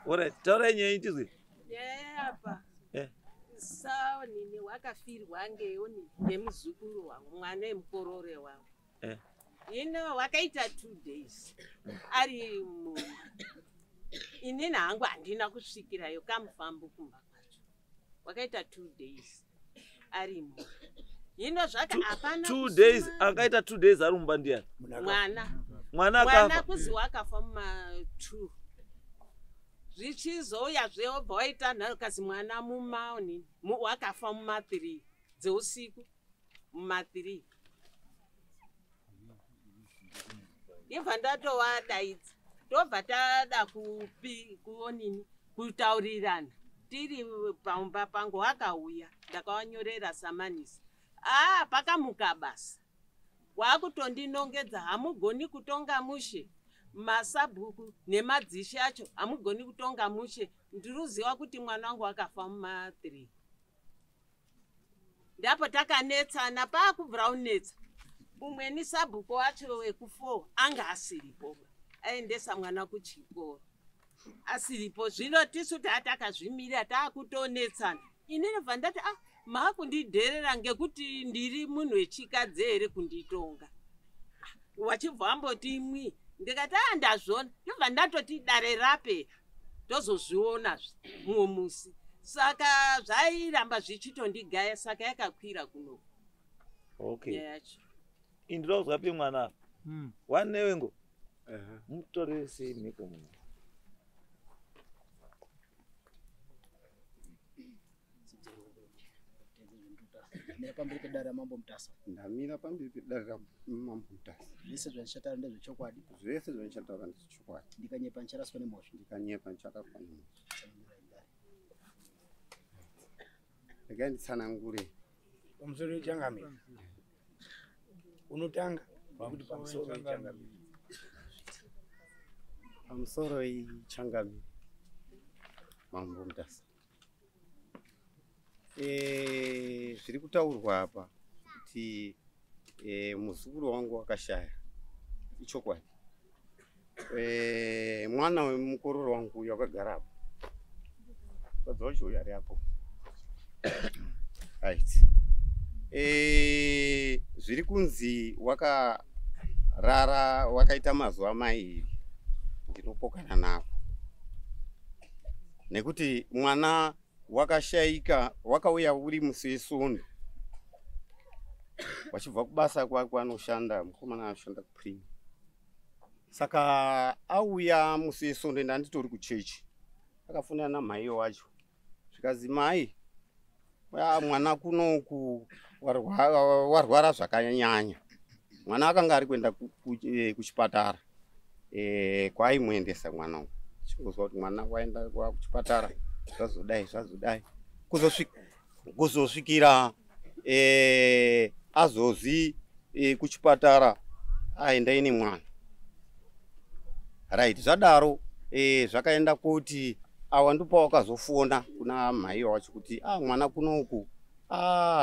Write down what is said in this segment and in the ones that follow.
Alright, taurai nyaya itizwe. Nyaya apa. Saonini wakafirwa ngeoni ngemuzukuru wangu, mwana wemukorore wangu. Hino wakaita 2 days ari mumba. Inini hangu handina kusvikirayo kamufambo kumba kwacho. Wakaita 2 days ari mumba. Hino zvaka hapana 2 days akaita 2 days ari mumba ndiani? Mwana. Mwana akafa. Mwana kuzi wakafa muma 2. Zvichizouya zveobva waita nharo kazi mwana mumaoni wakafa muma 3 dzeusiku muma 3. Ibva ndatovadaidza tobva tada kuonini kutaurirana tiri pamba pangu wakauya ndakawanyorera samanisi. Pakamuka basa wakutondinongedza hamugoni kutonga mushe masabhuku nemadzishe acho hamugoni kutonga mushe ndiruziva kuti mwana wangu akafa muma 3. Ndapo takanetsana paakubvira unetsa umweni sabhuku wacho weku4 anga asiripo aendesa mwana kuchikoro asiripo. Zvino tisu tatakazvimirira taakutonetsana. Inini bva ndati maakundidherera ngekuti ndiri munhu wechikadzi here kunditonga. Wachibva amboti imwi ndikati ndazvona ndobva ndatoti dare rapera tozozviona mumwe musi. Saka zvairamba zvichitondigaya saka yakakwira kuno. Okay. Yacho. Indinozwa pe mwana apa. Wanewengo. Mutorere sei mhiko muno. Ndamira pamberi pedare raMambo Mutasa. Ndamira pamberi pedare raMambo Mutasa. Zvese zvandichataura ndezvechokwadi. Zvese zvandichataura ndezvechokwadi. Ndikanyepa ndicharaswa nemhosva. Ndikanyepa ndicharaswa nemhosva. Regai nditsanangure. Pamusoro wechangamire. Unotanga pakuti pamusoro wechangamire. Pamusoro wechangamire. Mambo Mutasa. Zviri kutaurwa apa kuti muzukuru wangu wakashaya ichokwadi. Mwana wemukororo wangu uyu akagara apo, mukadzi wacho uyu ari apo. Right. Zviri kunzi wakarara wakaita mazuva mairi, ndinopokana navo nekuti mwana wakashaika wakauya uri musi weSondo wachibva kubasa kwake anoshanda, mukomana anoshanda kuprima. Saka auya musi weSondo ndanditori kuchechi, akafonera namai wacho zvikazi mai mwana kunoku warwara zvakanyanya. Mwana akanga ari kuenda kuchipatara kwaimuendesa mwana uyu, chingozwa kuti mwana waenda kuchipatara zvazodai zvazodai kuzosvikira azozi kuchipatara aendai nemwana. Right, zvadaro zvakaenda kuti awa ndipo wakazofona kuna mai wacho kuti mwana kunoku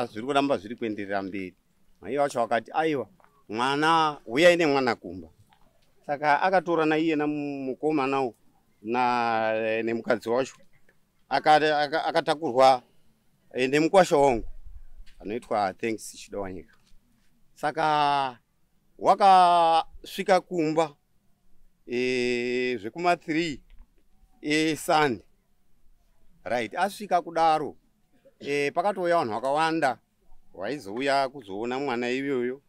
zviri kuramba zviri kuenderera mberi. Mai wacho wakati aiwa mwana uyai nemwana kumba. Saka akatorana iye namukomana na nemukadzi wacho akatakurwa nemukwasha wangu anoitwa Thanks Chidawanyika. Saka wakasvika kumba zvekuma 3 Sunday. Right, asvika kudaro pakatouya vanhu vakawanda vaizouya kuzoona mwana iyoyo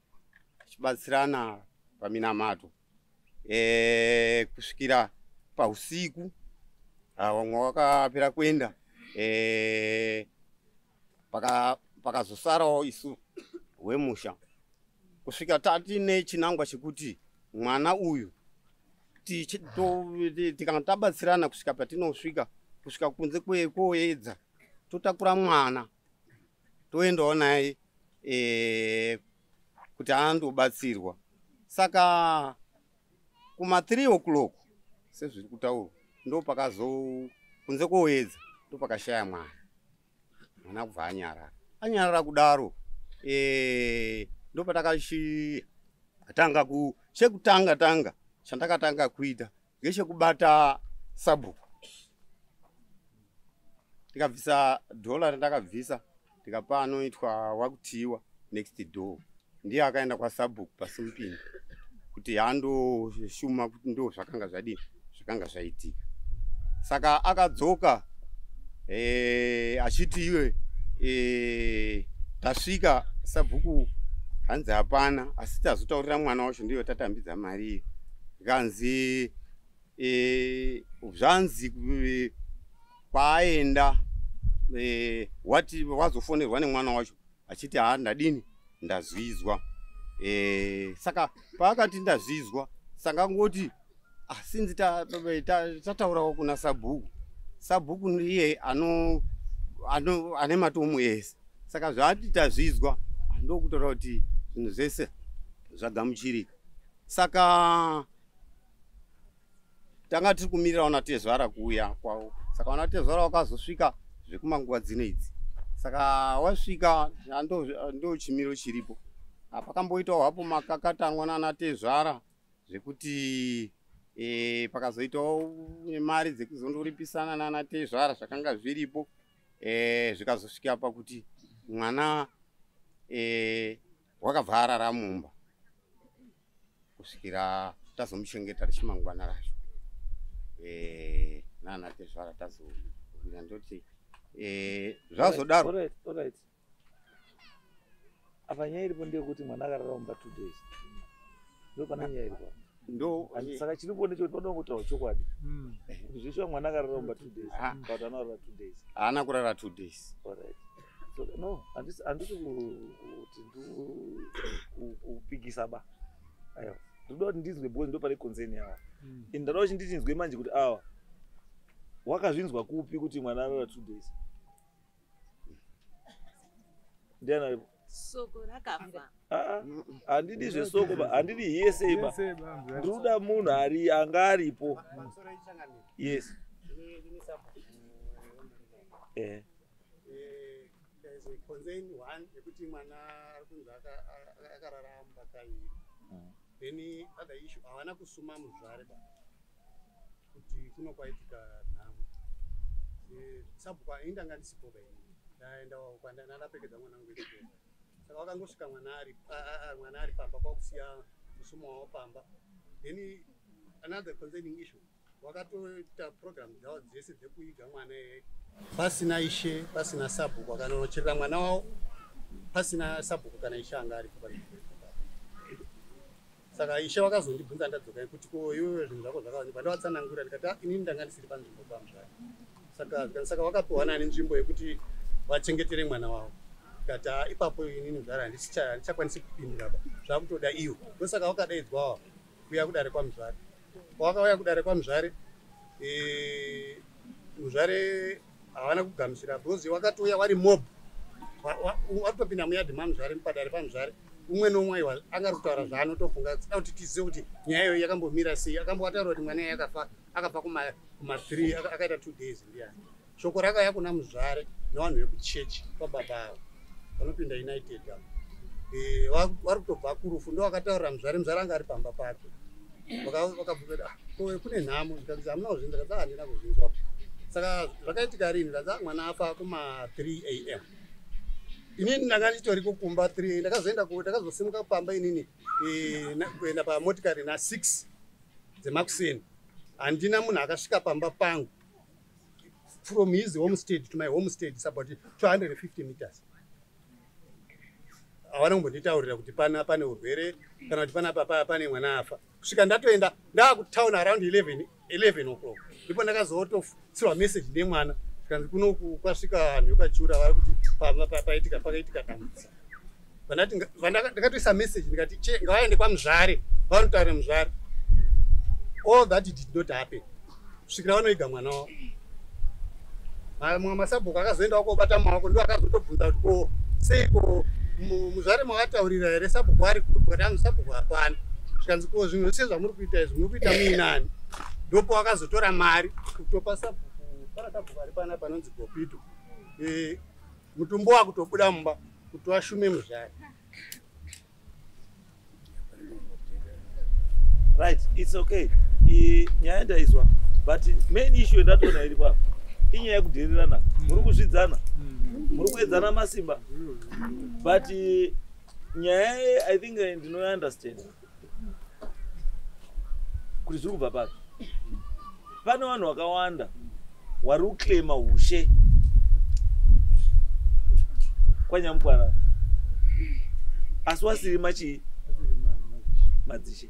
achibatsirana paminamato kusvikira pausiku. Vamwe vakapera kuenda pakazosarawo isu wemusha kusvika tatine chinangwa chekuti mwana uyu tikanga tabatsirana kusvika patinosvika kusvika kunze kwoedza totakura mwana toendawo naye kuti andobatsirwa. Saka kuma 3 o'clock sezviri kutaurwa ndo pakazo kunze kwoedza ndo pakashaya mwana. Mwana kubva anyarara. Anyarara kudaro ndo patakatanga chekutanga tanga chandakatanga kuita ngechekubata sabhuku. Ndikabvisa dhola randakabvisa, ndikapa anoitwa wakutiwa next door. Ndiye akaenda kwasabhuku paSimupini kuti andoshuma kuti ndo zvakanga zvadini, zvakanga zvaitika. Saka akadzoka achiti iwe tasvika sabhuku hanzi hapana, asi tazotaurira mwana wacho ndiyo tatambidza mari iyo. Zvikanzi zvanzi kwaaenda wati wazofonerwa nemwana wacho achiti ha ndadini ndazvizwa. Saka paakati ndazvizwa, saka ngoti sinzi tataurawo kuna sabhuku. Sabhuku ndiye ane matomu ese. Saka zvaati tazvizwa ndokutora kuti zvinhu zvese zvagamuchirika. Saka tanga tiri kumirira vana tezvara kuuya kwavo. Saka vana tezvara vakazosvika zvekumanguva dzino idzi. Saka wasvika ndo chimiro chiripo. Pakamboitawo hapo makakatanwa nana tezvara zvekuti pakazoitawo mari dzekuzondoripisana nana tezvara zvakanga zviripo. Zvikazosvika pakuti mwana wakabva arara mumba kusvikira tazomuchengeta richimangwana racho. Nana tezvara tazowira ndoti zvazodaro. Alright. Apa nyaya iripo ndeyekuti mwana akarara mumba 2 days. Ndo pane nyaya iripo. Ndo saka chiripo ndechekuti panoda kungotaura chokwadi. Zveshuwa mwana akarara mumba 2 days. Kana anorara 2 days. Haana kurara 2 days. Alright. So no, handisi kuti kupikisa ba. Aiwa. Ndoda kuti ndinzwe because ndo pane concern yawo. Ini ndada kuti ndichinzwe manje kuti awa wakazvinzwa kupi kuti mwana arara 2 days. Ndiani aripo? Soko rakafa. Handidi zvesoko ba, handidi hearsay ba. Ndinoda munhu ari anga aripo. Yes. There's a concern one yekuti mwana ari kunzi akarara mumba kairi. Then other issue, havana kusuma muzvare ba kuti kuno kwaitika nhamo. Sabhuku indanga ndisipo ba ini. Ndaenda kwandapekedza mwana wangu kuchikoro. Saka wakangosvika mwana ari pamba kwakusiya musumo wavo pamba. Then another concerning issue, wakatoita program dzavo dzese dzekuiga mwana iyeye pasina ishe, pasina sabhuku akanonocherera mwana wavo, pasina sabhuku kana ishe anga aripo panzvimbo. Saka ishe wakazondibvunza ndadzoka kuti ko iwewe zvinhu zvako zvakawanda, ndavatsanangura ndikati inini ndanga ndisiri panzvimbo pamuzvare. Saka wakapiwa nani nzvimbo yekuti vachengetere mwana wavo. Ndikati ipapo inini muzvare handichakwanisi kupindura ba, zvakutoda iwo. Ndosaka wakadaidzwa kuuya kudare kwamuzvare. Wakauya kudare kwamuzvare, muzvare havana kugamuchira because wakatouya wari mob. Watopinda muyadhi mamuzvare, mupadare pamuzvare. Umwe neumwe aiwa anga ari kutaura zvaanotofunga kuti tizive kuti nyaya iyoyo yakambomira sei. Akambowataura kuti mwana iye akafa kuma 3 akaita 2 days ndiyani. Shoko rakauya kuna muzvare nevanhu vekuchechi kwababa avo vanopinda United avo. Vari kutobva kurufu ndo vakataurira muzvare, muzvare anga ari pamba pake. Vakabvunza kuti kune nhamo, zvikanzi hamuna kuzvinzwa, ndikati handina kuzvinzwa. Saka zvakaitika rini? Ndikati mwana afa kuma 3 am. Inini ndanga nditori kukumba 3, ndakazoenda ndakazosimuka pamba inini kuenda pamotikari na 6 dzemakuseni. Handina munhu akasvika pamba pangu. From his homestead to my homestead is about 250 meters. Havana kumbonditaurira kuti pane urwere kana kuti panapa pane mwana afa. Kusvika ndatoenda ndakutown around 11 o'clock. Ndipo ndakazototsirwa message nemwana zvikanzi kuno kwasvika vanhu vekachura vari kuti pakaitika dambudziko. Ndakatoisa message ndikati ngavaende kwamuzvare vanotaura muzvare. All that did not happen. Kusvikira vanoiga mwana wavo. Mamwe masabhuku akazoendawo kobata maoko ndo akazotobvunza kuti ko seiko muzvare mavataurira here sabhuku ari kupi, kati sabhuku hapana. Zvikanzi ko zvinhu zvese zvamuri kuita izvi muri kuita muinani. Ndopo akazotora mari kutopa sabhuku, pana sabhuku ari pana panonzi Gopito. Mutumbo wakutobuda mumba kuti washume muzvare. Right, it's okay. Nyaya ndaizwa, but main issue ndatoona iri papo. Inyaya yekudhererana, muri kuzvidzana, muri kuedzana masimba. But nyaya, I think ndinounderstand kuti zviri kubva papi. Pane vanhu vakawanda vari kuclaima ushe kwaNyamukwarara, asi wasiri machii madzishe.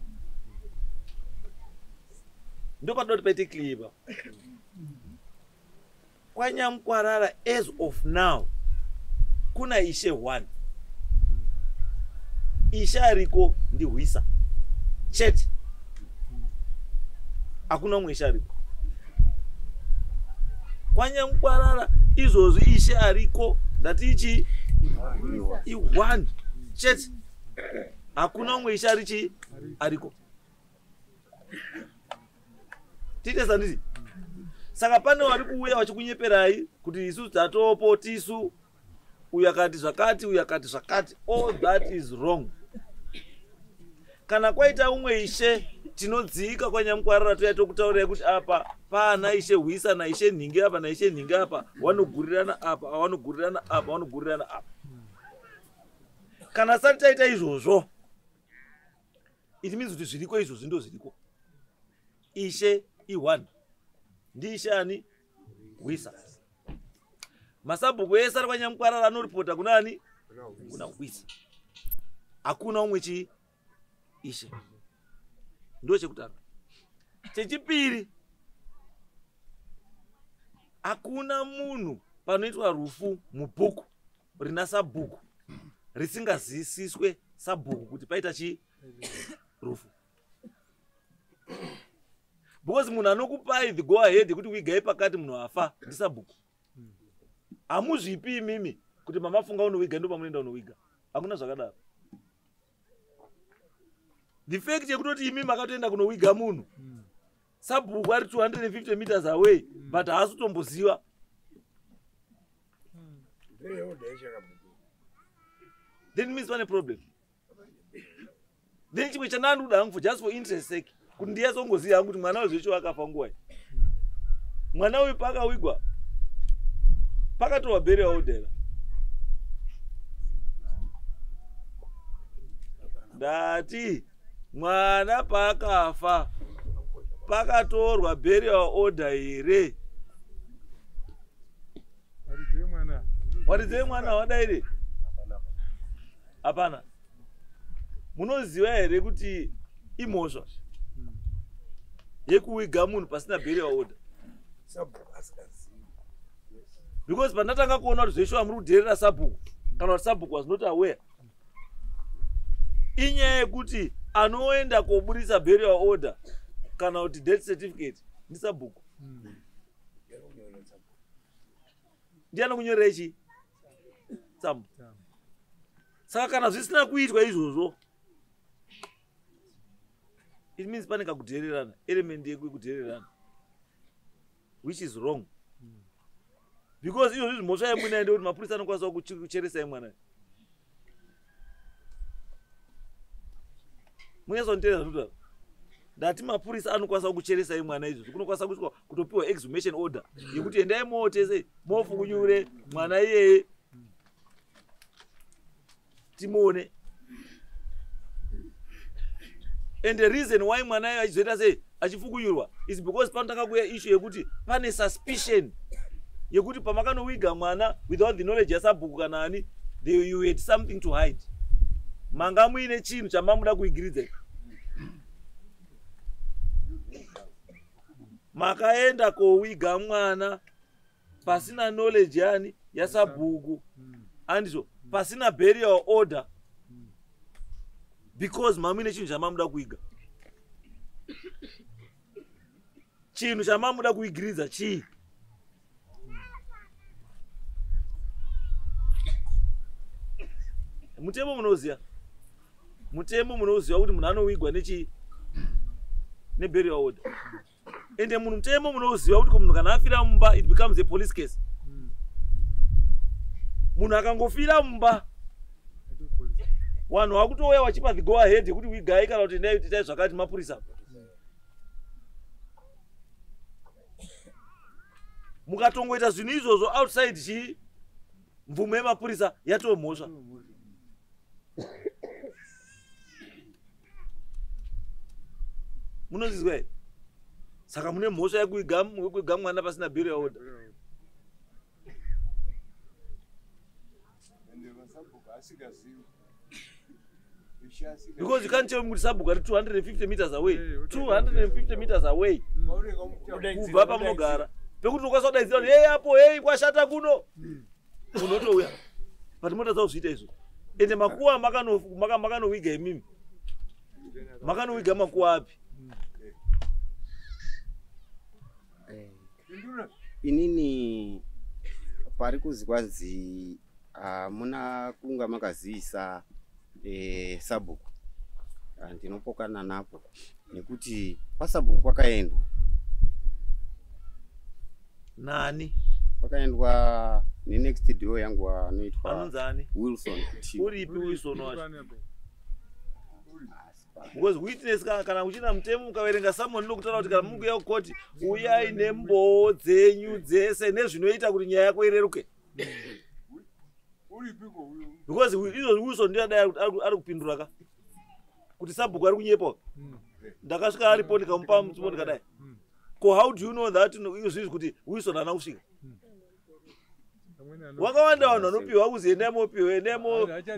Ndopatoda kuti paite clear ipapo. KwaNyamukwarara as of now kuna ishe 1. Ishe ariko ndihwisa chete, hakuna umwe ishe ariko kwaNyamukwarara izvozvi. Ishe ariko ndati ichi i1 chete, hakuna umwe ishe ari chii ariko. Tiite sanditi. Saka pane vari kuuya vachikunyeperai kuti isu tatopo tisu, uyu akati zvakati, uyu akati zvakati. All that is wrong. Kana kwaita umwe ishe, tinodzika kwaNyamukwarara, toya tokutaurirai kuti apa paana ishe Hwisa naishe nhingi apa, naishe nhingi apa, vanogurirana apa, vanogurirana apa, vanogurirana apa. Kana sati taita izvozvo, it means kuti zviriko izvozvi ndo zviriko. Ishe i1, ndiishe ani? Hwisa. Masabhuku ese ari kwaNyamukwarara anoripota kuna ani? Kuna Hwisa. Hakuna umwe chii ishe. Ndo chekutanga. Chechipiri, hakuna munhu panoitwa rufu mubhuku rina sabhuku risingazisiswe sabhuku kuti paita chii rufu, because munhu anokupai the go ahead yekuti wigai pakati munhu afa ndisabhuku. Hamuzvipi imimi kuti mamafunga unowiga, ndo pamunoenda unowiga. Hakuna zvakadaro. The fact yekutoti imi makatoenda kunowiga munhu, sabhuku ari 250 meters away, but haasi kutomboziva. Then means pane problem. Then chimwe chandandoda hangu, for just for interest sake, kuti ndiyasongoziva hangu kuti mwana wezvecho akafa nguwai. Mwana uyu paakawigwa pakatorwa burial order. Ndati mwana paakafa pakatorwa burial order here? Waridzei mwana wadaire? Hapana. Munoziva here kuti imhosva yekuwiga munhu pasina burial order? Because pandatanga kuona kuti zveshuwa muri kudherera sabhuku, kana kuti sabhuku was not aware, inyaya yekuti anoenda koburisa burial order kana kuti death certificate ndisabhuku. Ndiani kunyorera ichi tsamba? Saka kana zvisina kuitwa izvozvo, it means pane kakudhererana, element yekudhererana, which is wrong, because izvozvi mhosva yemwina ndekuti mapurisa anokwanisa kucheresai mwana. Munyatsonditeerera zvinotaura. Ndati mapurisa anokwanisa kucheresai mwana izvozvi. Kunokwanisa kuiswa kutopiwa exhumation order yekuti endai motese mofukunyure mwana iyeye timuone. And the reason why mwana iye achizoita sei achifukunyurwa is because panotanga kuuya issue yekuti pane suspicion yekuti pamakanowiga mwana without the knowledge yasabhuku kana ani, you had something to hide, manga muine chinhu chamamuda kuigiridza. Makaenda kowiga mwana pasina knowledge yani yasabhuku, andizvo? Pasina burial order, because mamuine chinhu chamamuda kuiga. Chinhu chamamuda kuigiridza chii? Mutemo munoziva, mutemo munoziva kuti munhu anowigwa nechii? Neburial order. Ende munhu, mutemo munoziva kuti munhu kana afira mumba, it becomes a police case. Munhu akangofira mumba, vanhu vakutouya vachipa the go ahead yekuti wigai kana kuti endai itai zvakati, mapurisa. Mukatongoita zvinhu izvozvo outside chii, mvumo yemapurisa yatoo mhosva. Munozvizwa here? Saka mune mhosva yekuiga mwana pasina burial order. Because you can't tell me kuti sabhuku ari 250 meters away. 250 meters away kubva pamunogara, pekuti unokwanisa kudaidzira kuti hey apo, hey kwashata kuno, munhu otouya. But motadza kuzviita izvo. Ende makuwa makanowiga imimi, makanowiga makuwa api? Inini pari kuzi kwanzi hamuna kunga makazivisa sabhuku. Ndinopokana napo nekuti kwasabhuku kwakaendwa nani? Kwakaendwa nenext door yangu anoitwa anonzani Wilson. Uripi Wilson wacho? Because witness kana uchina mutemo ukaverenga summon inokutaura kuti kana munguya kukoti uyai nemboo dzenyu dzese nezvinoita kuti nyaya yako ireruke. Because izvozvi Wilson ndiye adai ari kupindura ka kuti sabhuku ari kunyepa. Ndakasvika aripo ndikamupa mutsipo ndikadai. Ko how do you know that izvizvi kuti Wilson haana kusvika? Wakawanda vanhu vanopiwa kuzi endai mopiwa, endai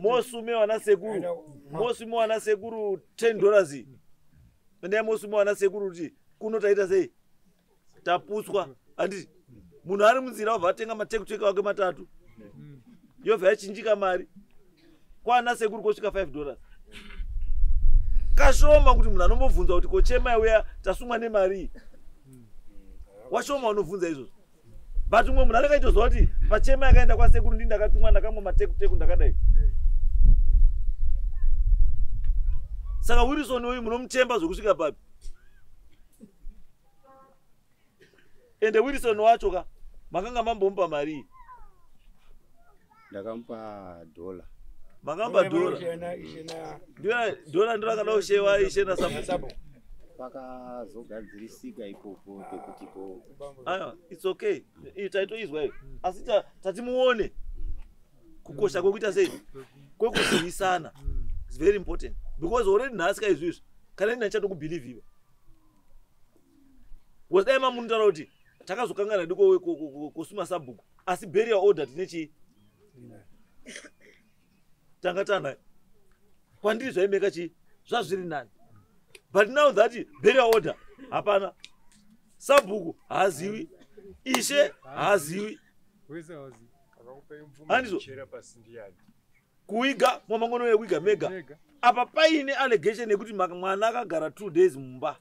mosume vana sekuru, mosume vana sekuru $10. Endai mosume vana sekuru kuti kuno taita sei? Taputswa. Handiti munhu ari munzira wabva atenga matekuteke wake matatu, yobva yachinjika mari kwana sekuru kosvika $5. Kashoma kuti munhu anombobvunza kuti kochema uya tasumwa nemari iyi. Washoma unobvunza izvozvo. But umwe munhu anenge achitoziva kuti pachema yakaenda kwasekuru ndini ndakatumwa ndakamwa matekuteku ndakadai. Saka Wilson uyu munomutemba zvekusvika papi? Ende Wilson wacho ka makanga mambomupa mari iyi? Ndakamupa $. Makamba $. Dhola ndiro rakada kushewa ishe nasabhuku. Pakazogadzirisika ikoko pekuti ko Aiwa, it's okay. Iyi taitoizwa iyo. Asi tati muone kukosha kwekuita sei? Kwekuzivisana. It's very important. Because already nhasi ka izvizvi kana ini handichatokubhilivhiwa. Because dai mamunotaura kuti takazokangana diko kusuma sabhuku, asi burial order tine chii? Tanga tanayo. Kwandiri zvaimeka chii? Zvazviri nani. But now that burial order hapana. Sabhuku haaziwi, ishe haaziwi. Handizvo? Kuiga mwamangono yekuiga mega. Apa paine allegation yekuti mwana akagara 2 days mumba.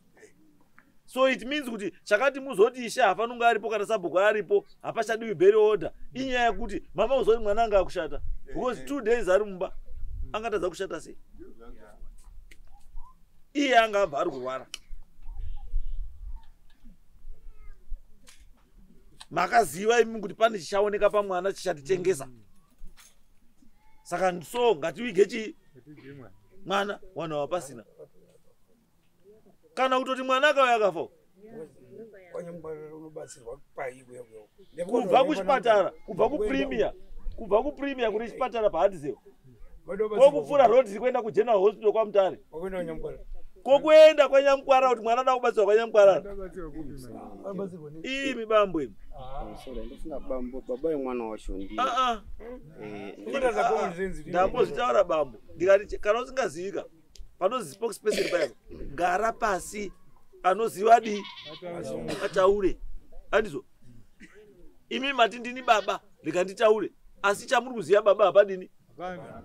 So it means kuti chakati muzoti ishe hafanunga kunge aripo kana sabhuku aripo, hapachadiwi burial order. Inyaya yekuti mama uzoti mwana anga akushata. Because 2 days ari mumba angatadza kushata sei? Iye anga abva ari kurwara. Makaziva imi kuti pane chichaoneka pamwana chichatitengesa. Saka so ngatiwige chii? Mwana wanhu ava pasina. Kana kutoti mwana akauya akafa. Kubva kuchipatara, kubva kupremier, kubva kupremier kune chipatara paHadzel. Kokupfuura road kuenda kuGeneral Hospital kwaMutare. Kokuenda kwaNyamukwara kuti mwana ada kubatsirwa kwaNyamukwara. Imi bambo imi. Sorry, ndofunga bambo baba yemwana wacho ndi. Ndambozvitaura bambo. Ndikati kana usingazivika panozi spokesperson paya gara pasi anoziva di ataure. Handizvo? Imi mati ndini baba ndikanditaure, asi chamuri kuziva baba hapadini?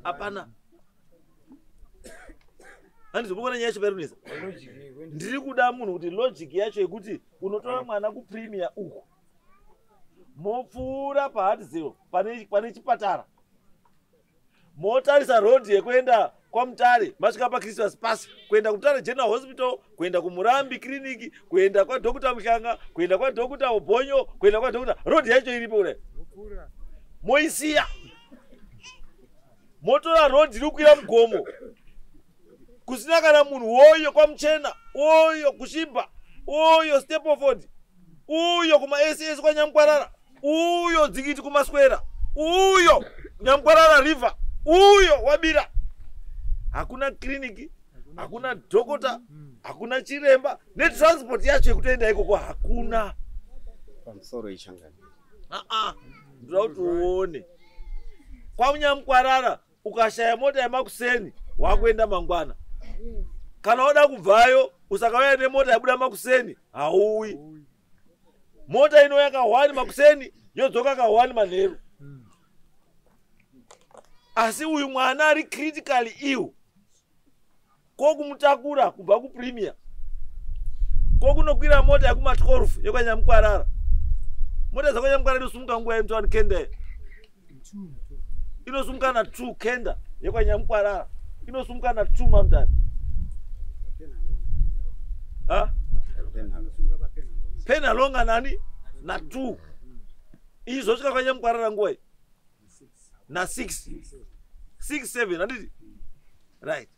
Hapana. Handizvo? Mukuona nyaya yacho pairunetsa? Ndiri kuda munhu kuti logic yacho yekuti unotora mwana kupremier uku mopfuura paHadzel pane chipatara, motarisa road yekuenda kwaMutare, masvika paChristmas Pass, kuenda kuMutare General Hospital, kuenda kuMurambi Clinic, kuenda kwaDr Muhlanga, kuenda kwaDr Obonyo, kuenda kwaDr. Road yacho iripo kudai, moisiya motora road iri kukwira mugomo kusina kana munhu, woyo kwaMuchena, woyo kuShibha, uyo Stapleford, uyo kuma-SS kwaNyamukwarara. Uyo dzikiti kumaswera, uyo Nyamukwarara River, uyo wabira. Hakuna kliniki, hakuna dhokota, hakuna chiremba, netransport yacho yekutoenda ikoko hakuna. Pamusoro ichangamire. Aa, ndoda kuti uone kwamunyamukwarara, ukashaya mota yemakuseni wakuenda mangwana. Kana wada kubvayo usakauya nemota yabuda makuseni hauyi. Mota inouya ka1 makuseni yodzoka ka1 manheru. Asi uyu mwana ari critically ill, kokumutakura kubva kupremier kokunokwira mota yekuma12 yekwanyamukwarara. Mota dzakwanyamukwarara inosumuka nguva yemutawani kenda, inosumuka na2 kenda yekwanyamukwarara, inosumuka na2 mamutani ha Penhalonga nani na2, izvosvika kwanyamukwarara nguva iyi na6 6 7, handiti? Right,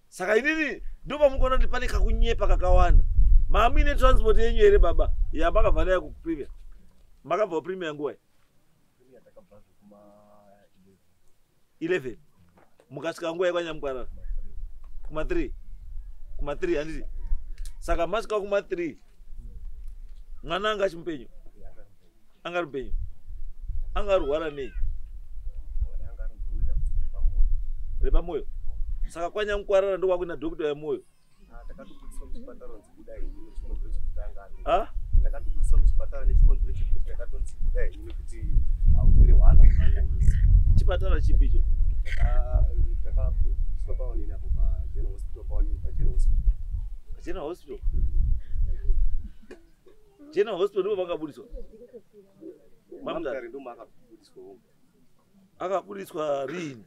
saka inini ndopamukuona kuti pane kakunyepa kakawanda. Mamuine transport yenyu here baba yamakabva nayo kupremier? Makabva kupremier nguva iyi 11, mukasvika nguva yekwanyamukwarara kuma3, kuma3, handiti? Saka masvika kuma3, mwana anga achimupenyu? Anga ari mupenyu. Anga arwara nei? Repamwoyo. Saka kwanyamukwarara ndokwakuina dhokota yemwoyo? Takatobudiswa muchipatara nzi budai nechikonzero chekuti anga ane Ha? Takatobudiswa muchipatara nechikonzero chekuti takatonzi budai nekuti haupere hwana hwakanyanyisa. Chipatara chipi icho? Takabudiswa paonini apo pageneral hospital, paonini pageneral hospital. General hospital, general hospital ndipo pakabudiswa Mamutare. Mamutare ndo maakabudiswa. Akabudiswa riini?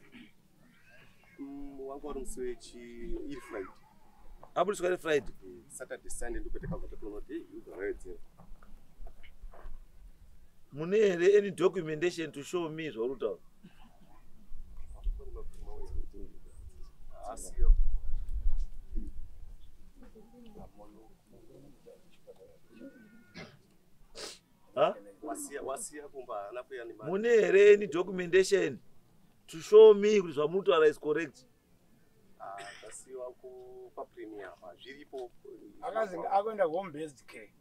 Wanga wari musi wechi iri Friday. Abudiswa iri Friday? Saturday, Sunday ndipo takabva tatoona kuti ei, ugaraidzera. Mune here any documentation to show me zvauri kutaura? Asiyo. Ha? Wasiya kumba, haana kuya nemari. Mune here any documentation to show me kuti zvamuri kutaura is correct? Ah, zvasiyiwa papremier apa zviripo. Akazi akuenda home based care.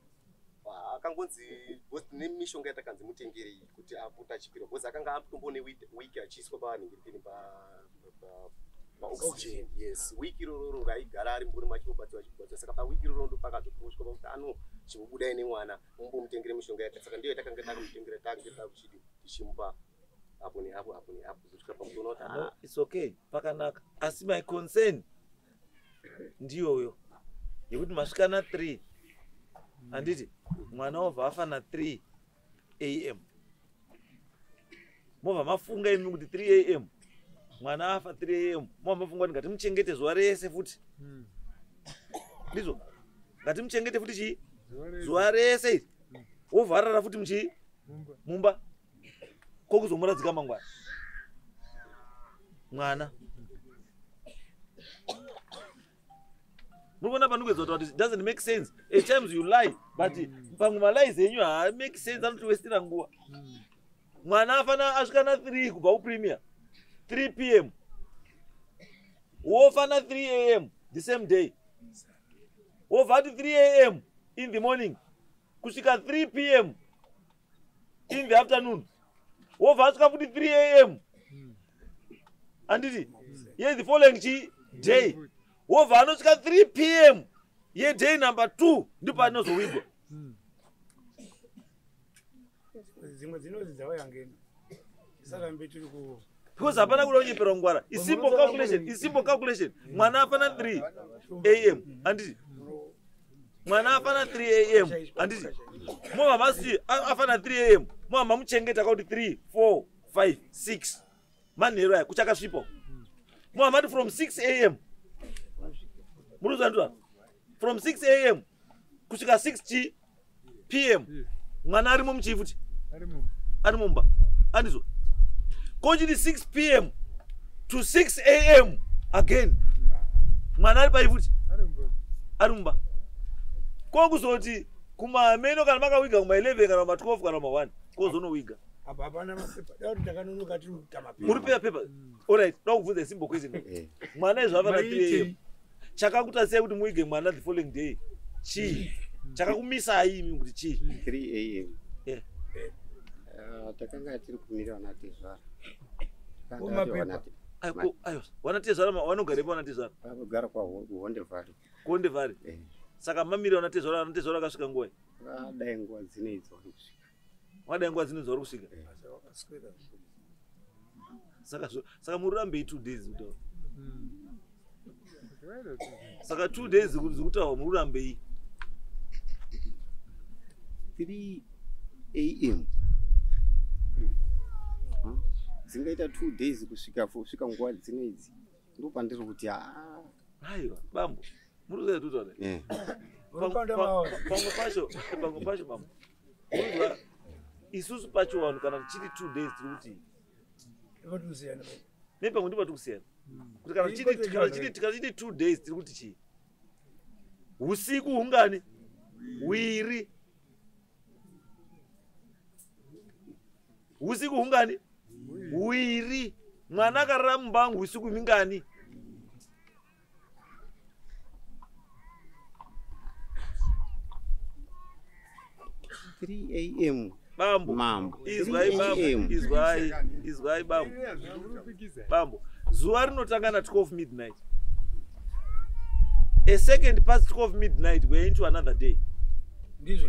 Ah, akangonzi because nemishonga yatakanzi mutengerei kuti apote achipirwa, because akanga atombone wiki achiiswa panhingirikini paoxygen. Yes, wiki irororo raigara ari mburi machimbobatsiwa achibatsiwa. Saka pawiki iroro ndo pakazopuswa pakuti ano chimbobudai nemwana mumbomutengere mishonga yake. Saka ndiyo yatakanga takamutengera, tange takuchidi tichimupa apo neapo, apo neapo, kusvika pakutoona kuti No, ah, it's okay, pakanaka. Asi my concern ndiyoyo yekuti masvika na3, handiti? Mwana wobva afa na3 am, mobva mafunga imi kuti 3 am mwana afa, 3 am mobva mafunga kuti ngatimuchengete zuva rese futi. Ndizvo, ngatimuchengete futi chii zuva rese iri, wovharara futi muchii mumba, kokuzomuradzika mangwana mwana. Muri kuona pandikuedza kuti it doesn't make sense. At times you lie, but pamwe malies enyu haamake sense, anotiwestera nguva. Mwana afana asvika na3 kubva kupremier, 3 p.m., wofa na3 am the same day, wobva ati 3 am in the morning kusvika 3 p.m. in the afternoon, wobva asvika futi 3 am, handiti, ye the following chi day, wobva anosvika 3 p.m. yeday number 2, ndipo anozowigwa. Dzimwe dzinodzi dzawayangena tisarambe tiri ku Because hapana kuda kunyepera kungwara. Isimple calculation, isimple calculation. Mwana afana 3 am, handiti? Mwana afana 3 am, handiti? Mobva masi afana 3 am, mobva mamuchengeta kauti 3 4 5 6 manheru aya kuchakasvipa, mobva mati from 6 am, muri kuzandura, from 6 am kusvika 6 chi pm mwana arimo muchii futi, ari mumba, andizvo? Kochiti 6 p.m. to 6 a.m. again mwana ari pai futi? Ari mumba. Kokuzoti Kumameno kana makawiga kuma 11 kana kuma 12 kana kuma 1 kozonowiga. Apa hapana mapepa. Dai kuti takanonoka tiri kuita mapepa. Muri pepa pepa. Alright, da kubvunza simple question. Mwana izvo ava na 3 am. Chakakuta sei kuti muwige mwana the following day? Chii? Chakakumisai imi kuti chii? 3 am. Yeah. Takanga tiri kumira vana tezvara. Kumapepa. Ayo, vana tezvara vanogara ipo vana tezvara. Vanogara kwaHonde Valley. KuHonde Valley. Saka mamira vana tezvara, vana tezvara vakasvika nguwai? Vadai nguva dzine idzo vari kusvika. Vadai nguva dzine vari kusvika. Saka saka mururambei 2 days kutaura. Saka 2 days kutaura mururambei. 3 am. Dzingaita 2 days kusvika kusvika nguva dzine idzi. Ndopandiri kuti Aiwa, bambo. Muri kutaura. Pamwe pacho bambo. Muri isusu pacho vanhu kana chiri 2 days tiri kuti Vatosiyana. Nepamwe ndipo patikusiyana. Kuti kana chiri 2 days tiri kuti chii? Usiku hungani? Wiri. Usiku hungani? Wiri. Mwana akarara mumba angu usiku mingani? 3 am. Bambo. Mambo. Izwai bambo. Izwai bambo. Bambo. Zuva rinotanga na 12 midnight. A second past 12 midnight we are into another day. Ndizvo.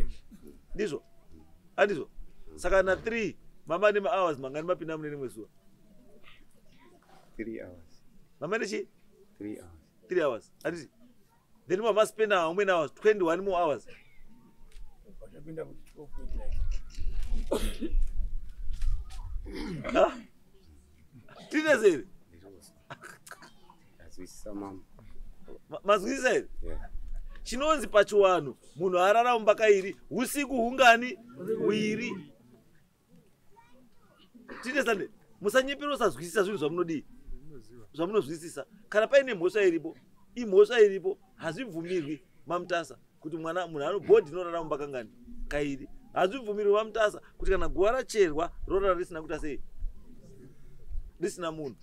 Ndizvo. Andizvo. Saka na 3 mama ne hours mangani mapinda mune rimwe zuva? 3 hours. Mama nechi? 3 hours. 3 hours. Andizvo. Then mama spend how many hours? 21 more hours. Vachapinda kuti 12 midnight. Tinezeri. Azwisisa mama. Mazwisisa here? Chinonzi pachiwanhu munhu arara mumba kairi usiku hungani? Wiri. Tinezani. Musanyepera usazwisisa zvinhu zvamunodii? Zvamunozwisisa. Kana paine mhosva iripo, imhosva iripo, hazvibvumirwi maMutasa kuti mwana munhu anobhodhi inorara mumba kangani? Kairi. Hazvibvumirwi maMutasa kuti kana guva racherwa rorara risina kuita sei? Risina munhu.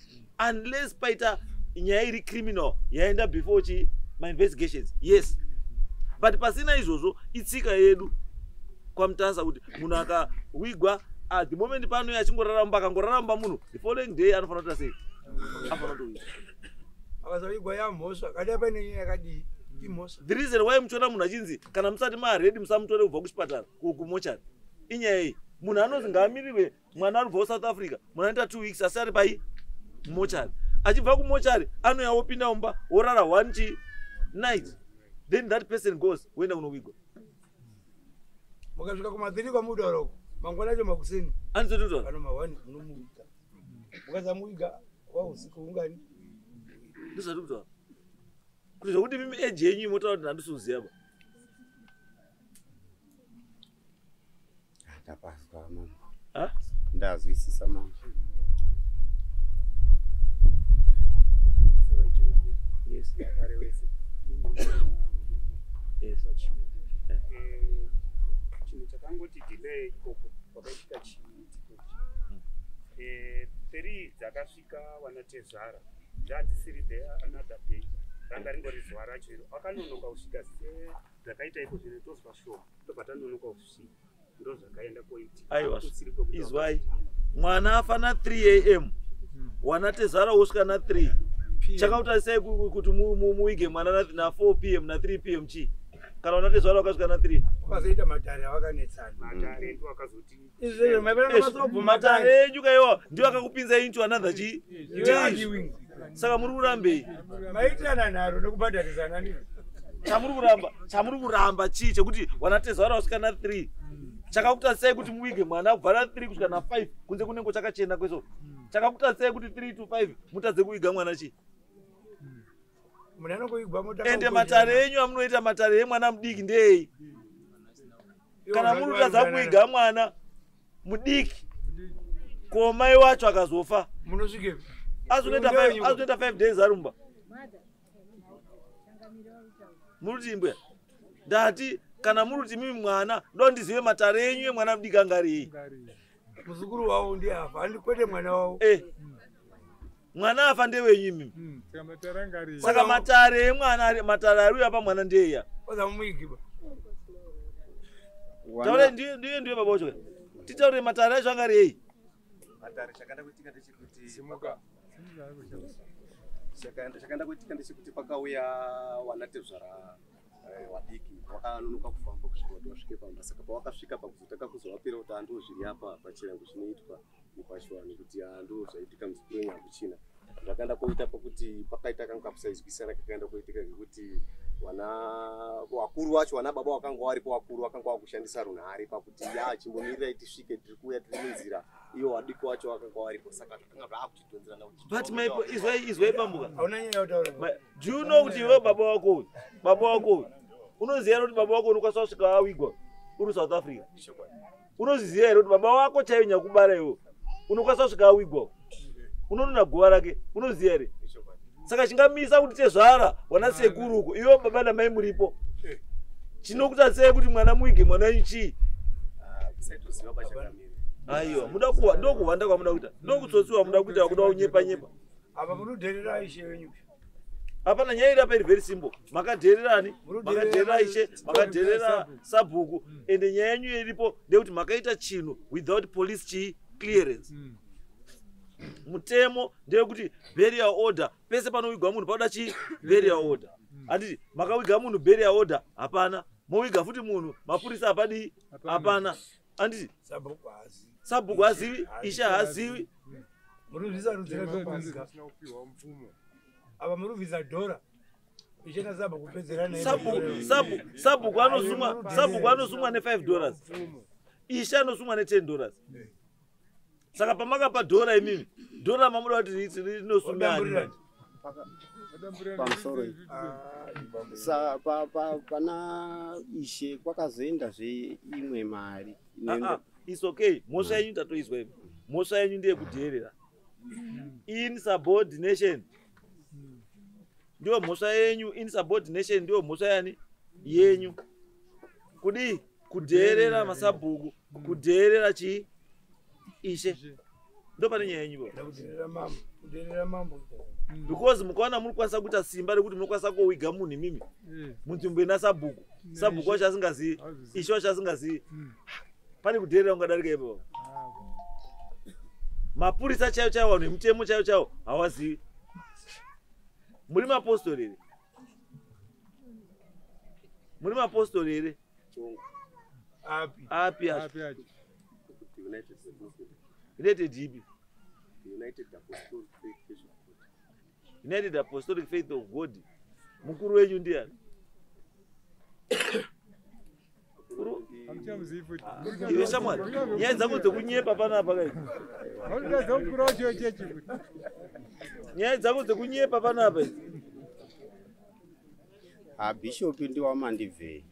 Unless paita nyaya iri criminal yaenda before chi ma-investigations. Yes. But pasina izvozvo itsika yedu kwaMutasa kuti munhu akawigwa at the moment pano achingorara mumba akangorara mumba munhu the following day anofanira kuita sei? Anofanira kutowigwa. Akasawigwa yamhosva kadai paine nyaya yakadii? Imhosva. The reason why muchiona munhu achinzi kana musati maready musamutore kubva kuchipatara kumochari inyaya iyi. Munhu anonzi ngaamirirwe mwana aribva kuSouth Africa munhu anoita 2 weeks asi ari pai mumochari. Achibva kumochari anouya wopinda mumba worara 1 night. Then that person goes woenda kunowigwa. Mukasvika kuma3 kwamutaura uko mangwana acho makuseni. Andizotitaura. Kana ma1 munomuwiga. Mukasamuwiga wa usiku hungani? Ndizvatiri kutaura. Kuti zvokuti mimi age yenyu imotaura kuti handisi kuziva ba. Ndapazwa mama. Ndazwisisa mama. Yes. Yes. Chinhu chakangoti delay ikoko kwakaitika chiitiko ichi. 3 dzakasvika vanatezvara dzadzisiri there another day. Ranga ringori zuva racho iro akanonoka kusvika sezvakaita iko zvino tozwa shoma tobva tanonoka kusvika ndozvakaenda koitika. Aiwa, izwai. Mwana afa na 3 am. Wanatezvara wosvika na 3. Chakautarisai kuti muwige mwana na 4 pm na 3 pm chii? Kana wanatezvara wakasvika na 3. Wakazoita matare avakanetsana. Matare ndiwo akazoti Izvezvo maipera matare enyu kaiwa ndiwo akakupinza into another chii? Saka muri kurambei? Maitirana nharo nekubhadharisana ndizvo. Chamuri kuramba chii chekuti wanatezvara wasvika na 3? Chakakutarisai kuti muwige mwana kubva na 3 kusvika na 5 kunze kunenge chakachena kweso. Chakakutarisai kuti 3 to 5 mutadze kuwiga mwana chii? Ende matare enyu amunoita matare emwana mudiki ndei? Kana muri kutadza kuwiga mwana mudiki ko mai wacho akazofa munosvikepi? Azonoita 5 days arumba. Muri kuti mbuya ndati Kana muri kuti mimi mwana, ndo ndizive matare enyu emwana mudiki angari. Muzukuru wavo ndiye afa, handi kwete mwana wavo. Mwana afa ndewenyu imimi. Saka matare emwana, matare ari apa mwana ndeya. Wazamuigiba. Taure ndiye ndiye ndiye baba wacho. Titaure matare acho angari ei. Matare chakanda kuitika ndechekuti simuka. Chakanda kuitika ndechekuti pakauya wanatezvara wadiki wakanonoka kufamba kusvika kuti wasvike pamba. Saka pawakasvika pakuzotanga kuzovapira kuti ando zviri apa pachirango chinoitwa mupashiwani kuti ando zvaitika muzukuru wenyu hakuchina. Zvakaenda koita pakuti pakaita kanga kakusaizwisana kakaenda koitika ngekuti wana wakuru wacho wana baba wakanga waripo wakuru wakanga wakushandisa runhare pakuti ya chimbomirirai tisvike tiri kuuya tiri munzira iyo wadiki wacho wakanga waripo. Saka zvakanga zvakuchidhonzerana kuti but my izwai pambuka. Hauna nyaya yekutaura. Do you know kuti iwe baba wako uyu? Baba wako uyu. Unoziva kuti baba wako unokwanisa kusvika awigwa uri South Africa? Unoziziva here kuti baba wako chaiyo nyakubara iwe unokwanisa kusvika awigwa? Unonona guva rake, unoziva here? Saka chingamisa kuti tezvara wana sekuru uko iwe baba namai muripo. Chinokuta sei kuti mwana muige mwana wenyu chii? Kusaitoziva pachakamira. Aiwa, muda kuwa ndokuhwanda kwamuda kuita. Ndokutsotsiwa muda kuita kuda kunyepa nyepa. Apa munodherera ishe wenyu. Hapana nyaya iri apa iri very simple. Makadhererani, makadherera ishe, makadherera sabhuku. Ende nyaya yenyu iripo ndekuti makaita chinhu without police chii clearance. Mutemo ndeyekuti burial order pese panowigwa munhu panoda chii burial order. Handiti makawiga munhu burial order hapana, mowiga futi munhu mapurisa hapadii hapana. Handiti Sabhuku hazivi. Sabhuku hazivi, ishe haazivi. Murubvisa rudzira rwepasika. Apa murubvisa dhora. Ishe nasabhuku kupedzerana. Sabhuku anosumwa, sabhuku anosumwa ne$5. Ishe anosumwa ne$10. Saka pamakapa dhora imimi, dhora mamuda kuti rinosumwa ani? Pamusoro sa pana ishe kwakazoendazve imwe mari. It's okay. Mhosva yenyu tatoizwa imi. Mhosva yenyu ndeyekudheerera. Insubordination. Ndiyo mhosva yenyu, insubordination ndiyo mhosva yani yenyu. Kudii? Kudheerera masabhuku, kudheerera chii? Ishe. Ndo pane nyaya yenyu baba. Kudheerera mambo, kudheerera mambo. Because mukaona muri kukwanisa kuita simba rekuti munokwanisa kowiga munhu imimi munzvimbo ina sabhuku. Sabhuku wacho asingazivi, ishe wacho asingazivi. Pane kudheerera ungadarika ipapo. Mapurisa chaiwo chaiwo vanhu vemutemo chaiwo chaiwo hawazivi. Muri mapostori here? Muri mapostori here? Api. Api acho. United ipi? United Apostolic Faith of God. United Apostolic Faith of God. Mukuru wenyu ndiani? Iwe shamwari, nyaya dzako dzekunyepa panapa kai. Nyaya dzako dzekunyepa panapa idzi. Bishop ndiwamandivhei.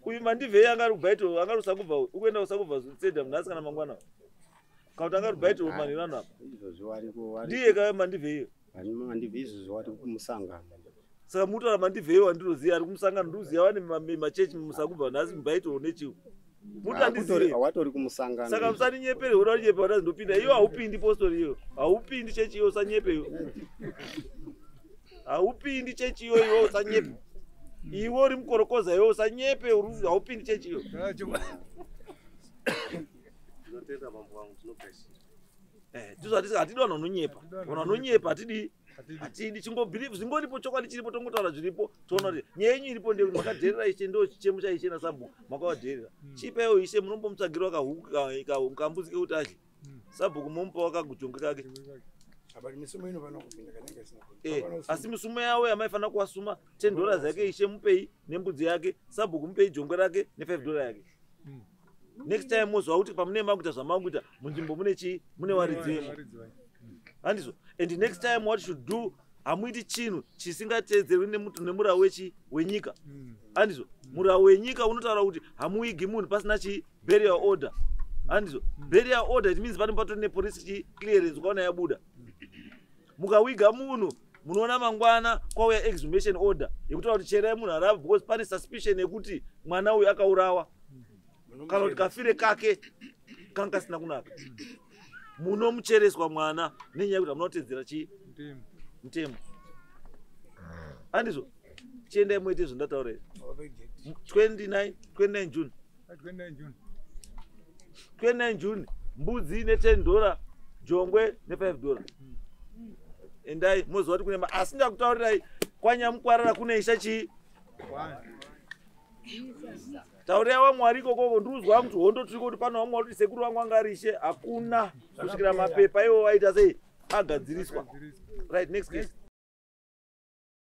Uyu mandivhei anga ari kuBhaito, anga ari kusakubva, ukuenda kusakubva stadium nhasi kana mangwana. Kana kuti anga ari kuBhaito manheru ano apa. Izvozvo wariko wari. Ndiye kaya mandivhei. Mandivhei izvozvo wari kumusangano. Saka mutaura mandivhei wandinoziva ari kumusangano, ndinoziva vane machechi musakubva nhasi muBhaito nechiu. Mutandizive. Watori kumusangano. Saka musaninyepere, unoda kunyepa kuti ndopinda. Iwe haupindi postori iyo. Haupindi chechi iyo usanyepe iwe. Haupindi chechi iyo iwe usanyepe. Iwe uri mukorokoza iwe usanyepe, haupindi chechi iyo. Ndinotenda mambo wangu, tinogashira. Ndizvo hatidi vanhu vanonyepa. Vanhu vanonyepa hatidi. Hatidi chingobelieve zvingoripo chokwadi chiripo tongotaura zviripo toona kuti nyaya yenyu iripo ndeyekuti makadherera ishe ndo chichemo chaishe nasabhuku makavadherera. Chipaiwo ishe munombomutsvagirawo kahuku kambudzi kekuti adye. Sabhuku momupawo kagujonge kake. Apa misumo inofanira kupinda kana inga isina kupinda. Asi misumo yavo yamaifanira kuwasuma $10 yake ishe mupei nembudzi yake, sabhuku mupei jongwe rake ne$5 yake. Next time mozwa kuti pamunenge makuita zvamakuita munzvimbo mune chii, mune waridzi wemo. Handizvo. And next time what you should do, hamuiti chinhu chisingateedzerwi nemurau wenyika. Handizvo. Murau wenyika unotaura kuti hamuigi munhu pasina chi burial order. Handizvo. Burial order it means pane patori nepolice chi clearance ukaona yabuda. Mukawiga munhu Munoona mangwana kwauya exhumation order yekutaura kuti cherai munhu arapo because pane suspicion yekuti mwana uyu akaurawa kana kuti kafire kake kanga kasina kunaka. Munomuchereswa mwana nenyaya yekuti hamuna kutedzera chii? Mutemo. Andizvo? Chiendai muite zvandataura izvi. 29 29 June. 29 June. 29 June mbudzi ne10 dollar, jongwe ne5 dollar. Endai moziva kuti kune asi ndakutaurirai kwanyamukwarara kune isha chii? Taurirai vamwe vari ikokoko ndikuzwa kuti hondo tiri kuti pano vamwe vari kuti sekuru vangu vanga ari ishe hakuna kusvikira mapepa iwo aita sei agadziriswa. Right, next case.